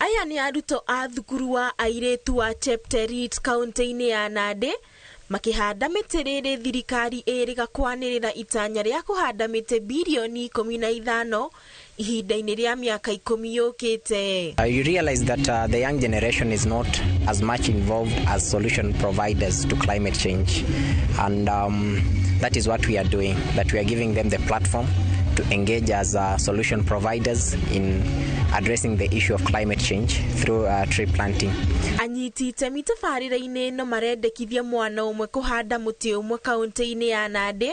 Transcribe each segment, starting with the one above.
Aya nĩ arutwo a thukuru wa airĩtu wa Chepterit kaunti-inĩ ya Nandi makĩhanda mĩtĩ rĩrĩ thirikari ĩrĩga kwanĩrĩra itanya rĩa kũhanda mĩtĩ birioni 15 ihinda-inĩ rĩa mĩaka 10 yũkĩte. You realize that the young generation is not as much involved as solution providers to climate change, and that is what we are doing, that we are giving them the platform to engage as solution providers in addressing the issue of climate change through tree planting. Anyiti itemi tabarĩra-inĩ ĩno marendekithia mwana ũmwe kũhanda mũtĩ ũmwe kaunti-inĩ ya Nandi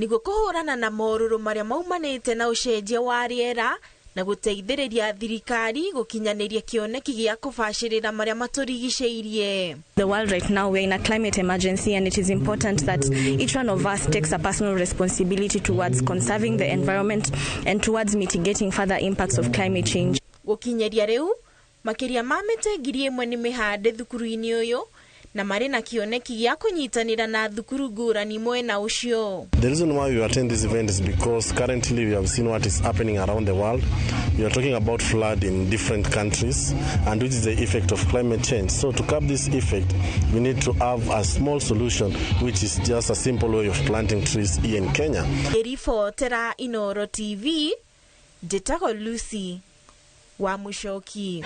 nĩguo kũhũrana na morũrũ marĩa maumanĩte na ũcenjia wa rĩera na gũteithĩrĩria thirikari gũkinyanĩria kĩoneki gĩa kũbacĩrĩra marĩa matũrigicĩirie. The world right now, we're in a climate emergency, and it is important that each one of us takes a personal responsibility towards conserving the environment and towards mitigating further impacts of climate change. Gũkinyĩria rĩu makĩria ma mĩtĩ 1000 nĩ mĩhande thukuru-inĩ ũyũ na marĩ na kĩoneki gĩa kũnyitanĩra na thukuru ngũrani mwena ũcio. The reason why we attend this event is because currently we have seen what is happening around the world. We are talking about flood in different countries, and which is the effect of climate change. So to curb this effect, we need to have a small solution, which is just a simple way of planting trees here in Kenya. Ngĩribotera Inoro TV, njĩtagwo Lucy wa Mũcoki.